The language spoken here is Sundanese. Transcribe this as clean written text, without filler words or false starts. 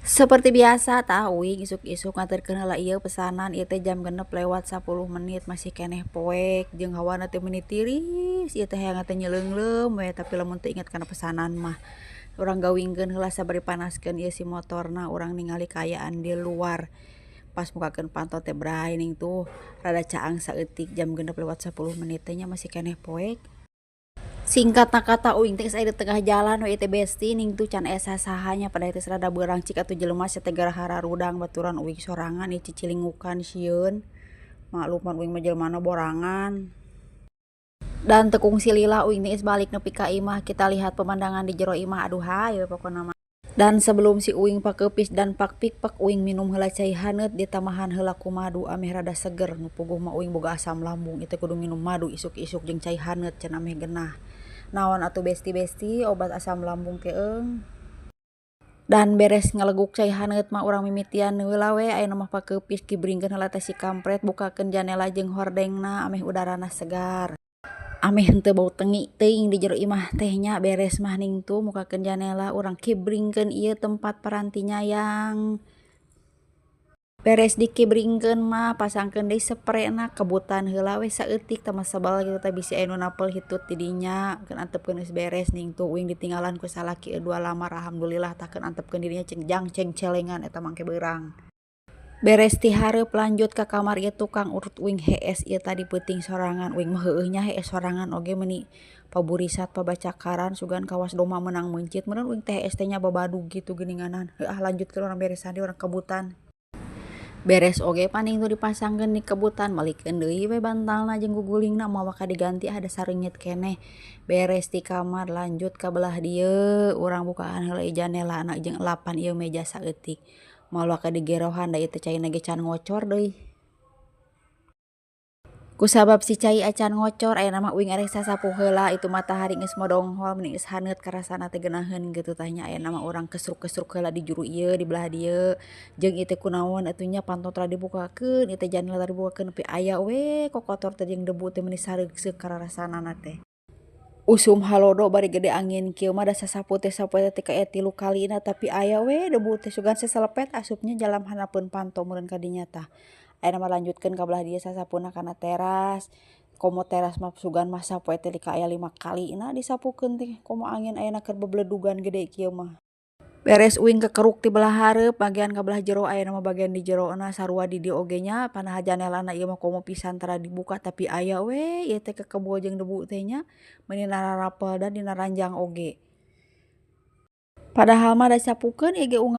Seperti biasa tah uing isuk-isuk nganterkeun heula ieu pesanan ieu teh jam 6.10 masih keneh poek jeung hawana teh meuni tiris ieu teh hayang teh nyeleungleum we, tapi lamun teu inget kana pesanan mah urang gawingkeun heula sabari panaskeun ieu si motorna. Urang ningali kaayaan di luar, pas mukakeun panto teh bray ning tuh rada caang saeutik. Jam 6.10 teh nya, masih keneh poek. Singkatna kata, uing teh geus aya di tengah jalan we teh, besti. Ning tuh can aya sasaha nya, pada teh rada beurang, cik atuh jelema sia teh gara hararudang, baturan uing sorangan ieu cicilingukan sieun, makluman uing mah jelemana borangan. Dan teu kungsi lila uing teh geus balik nepi ka imah. Kita lihat pemandangan di jero imah, aduhai we pokona mah. Dan sebelum si uing pakeupis dan pakpikpek, uing minum heula cai haneut ditambahan heula ku madu ameh rada seger. Nu puguh mah uing boga asam lambung, itu kudu minum madu isuk-isuk jeung cai haneut cenah ameh genah. Naon atuh, besti-besti, obat asam lambung keeng. Dan beres ngaleguk cai haneut mah urang mimitian heula we. Ayeuna mah pakeupis, kibringkeun heula teh si kampret, bukakeun janela jeung hordengna ameh udarana segar, ameh henteu bau tengi teuing di jero imah teh nya. Beres mah ning tuh mukakeun janela, urang kibringkeun ieu tempat parantinya. Yang beres dikibringkeun mah pasangkeun deui sprayna, kebutan heula we saeutik tah, sebel kitu teh bisi aya nu napel hitut di dinya. Keun antepkeun geus beres, ning tuh uing ditinggalan ku salaki dua lamar, alhamdulillah tah. Keun antepkeun dirinya cing jang cengcelengan eta mangke beurang. Beres ti hareup, lanjut ka kamar ieu tukang urut. Uing hees ieu tadi peuting sorangan, uing mah heueuh nya hees sorangan oge meuni paburisat pabacakaran, sugan kawas domba meunang meuncit meureun uing teh hees teh nya, babadug kitu geuninganan. Heuh ah, lanjutkeun urang beresan deui, urang kebutan. Beres oge paning tuh dipasangkeun di kebutan, malikeun deui we bantalna jeung gugulingna, moal waka diganti ada sareungit keneh. Beres di kamar, lanjut ka belah dieu, urang bukaan heula janelana jeung elapan ieu meja saeutik, moal waka digerohan da ieu teh caina ge can ngocor deui. Kusabab si cai acan ngocor, ayeuna mah uing arek sasapu heula. Itu matahari geus modonghol, meni geus haneut karasana teh, geunaheun kitu tah nya. Ayeuna mah urang kesruk-kesruk heula di juru ieu, di belah dieu. Jeung ieu teh kunaon atuh nya, panto tara dibukakeun, ieu teh janela tara dibukakeun, nepi aya we kokotor teh jeung debu teh, meuni sareukseuh kararasanana teh. Usum halodo bari gede angin kieu mah, da sasapu teh sapoe teh aya tilu kalina, tapi aya we debu teh, sugan seselepet asupnya jalam handapeun panto meureun ka dinya tah. Ayeuna mah lanjutkeun ka belah dieu sasapuna kana teras. Komo teras mah sugan mah sapoe teh aya 5 kalina disapukeun teh, komo angin ayeuna keur bebeledugan gede kieu mah. Beres uing kekeruk ti belah hareup bagian ka belah jero, ayeuna mah bagian di jerona sarua di dieu oge nya. Panaha janelana ieu mah komo pisan tara dibuka, tapi aya we ieu teh kekebul jeung debu teh nya, meuni nararapel dan dina ranjang oge. Padahal mah da sapukeun ieu ge unggal.